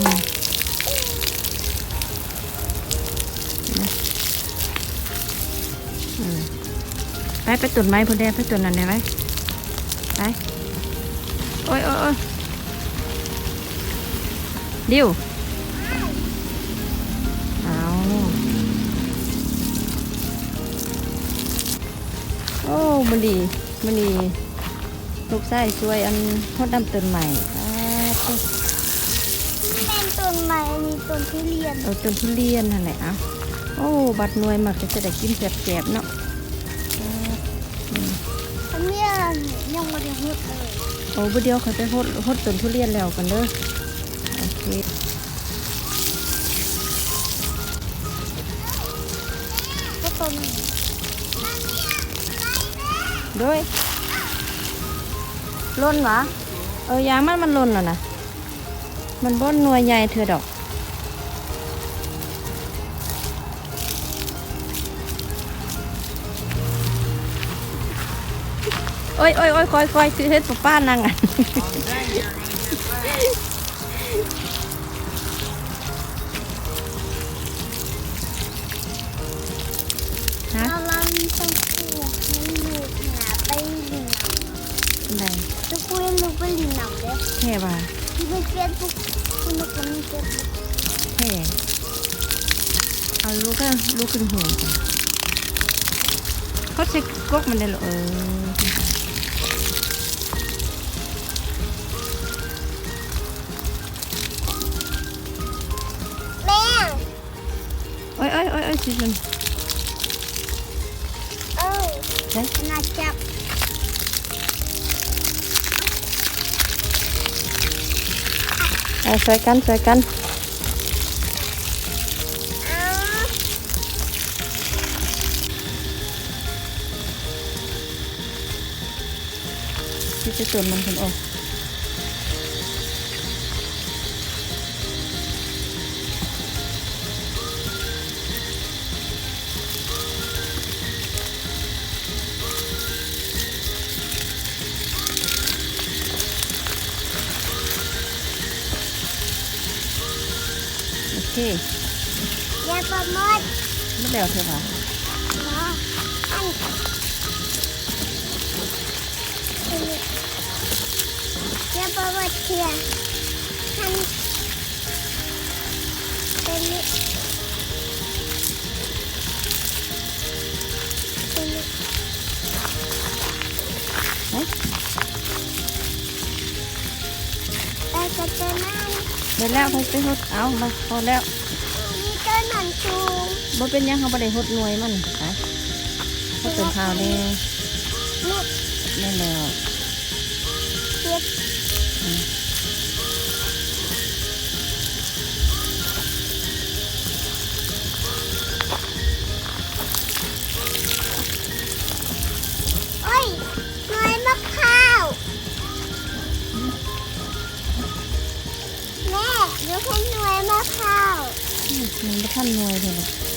ອືມ ອືມ ໄປ ໄປຕົ້ນໄມ້ພຸ້ນແດ່ ໄປຕົ້ນນັ້ນແດ່ໄປ ໄປ ໂອ້ຍ ໂອ້ຍ ໂອ້ຍ ດິວ ເອົາ ໂອ້ ມື້ນີ້ ມື້ນີ້ ລູກຊາຍຊ່ວຍອັນ ຫົດນ້ຳຕົ້ນໄມ້ ປາດໂທ້ ແມ່ນຕົ້ນໄມ້ ອັນນີ້ຕົ້ນທຸລຽນ ເອີ ຕົ້ນທຸລຽນຫັ້ນແຫຼະ ເອົາ ໂອ້ ບັດໜ່ວຍມັກຈະໄດ້ກິນແຊບໆເນາະ ປາດ ອືມ ອັນນີ້ຍັງບໍ່ໄດ້ຫົດເລີຍ ໂອ້ ບໍ່ ດຽວຂ້ອຍໄປຫົດ ຫົດຕົ້ນທຸລຽນແລ້ວກ່ອນເດີ ໂອເຄ. ໂດຍ ຫຼົ່ນຫວາ? ເອີ ຢ່າມັນ ມັນຫຼົ່ນແລ້ວນະ ມັນບໍ່ໜ່ວຍໃຫຍ່ເທື່ອດອກ. ໂອ້ຍ ໂອ້ຍ ໂອ້ຍ ຄ່ອຍໆ ຄືເຮັດປ້າໆ ນັ່ງ ຮະ? ລາວມີຕ້ອງຄູໃຫ້ລູກຫາໄປຫຼິ້ນນ້ຳ ອັນໃດ? ຕ້ອງຄູໃຫ້ລູກໄປຫຼິ້ນນ້ຳເດ້. ແທ້ຫວາ? ຢູ່ໃນເຟສບຸກ ຄຸນນົກກໍມີເຟສບຸກ ແທ້. ເອົາລູກ ລູກຂຶ້ນຫູ ເຂົາໃສ່ກົກມັນໄດ້ລະ ເອີ. ແມ່ ໂອ້ຍ ໂອ້ຍ ໂອ້ຍ ໂອ້ຍ ຊິຊົນ ເອີ ໃສ່ ໜ້າຈັບ ເອົາ ຊ່ວຍກັນ ຊ່ວຍກັນ ເອົາ. ຊິໄປຕົ້ນມັນພຸ້ນ ໂອ້ ໂອເຄ ແລ້ວກໍໝົດ ໝົດແລ້ວເທື່ອວ່າ ເນາະ ອັນ ເປັນນີ້ ແລ້ວບໍ່ວ່າເທື່ອ ຫັ້ນ ເປັນນີ້ ເປັນນີ້ ໄປ ໄປກັບຕົວນັ້ນ ໄດ້ແລ້ວ ໄປ ໄປຫົດ ເອົາ ມາ ພໍແລ້ວ ມີຕົ້ນນັ້ນສູງ ບໍ່ເປັນຫຍັງ ເຮົາບໍ່ໄດ້ຫົດໜ່ວຍມັນ ໄປ ເຮົາຕົ້ນຂາວແດ່ ນີ້ ແມ່ນແລ້ວ ເກັບ ອືມ ໂອ້ຍ ໜ່ວຍມະພ້າວ ແມ່ ຢູ່ເຫັນໜ່ວຍມະພ້າວ ອືມ ມັນບໍ່ທັນໜ່ວຍເທື່ອ.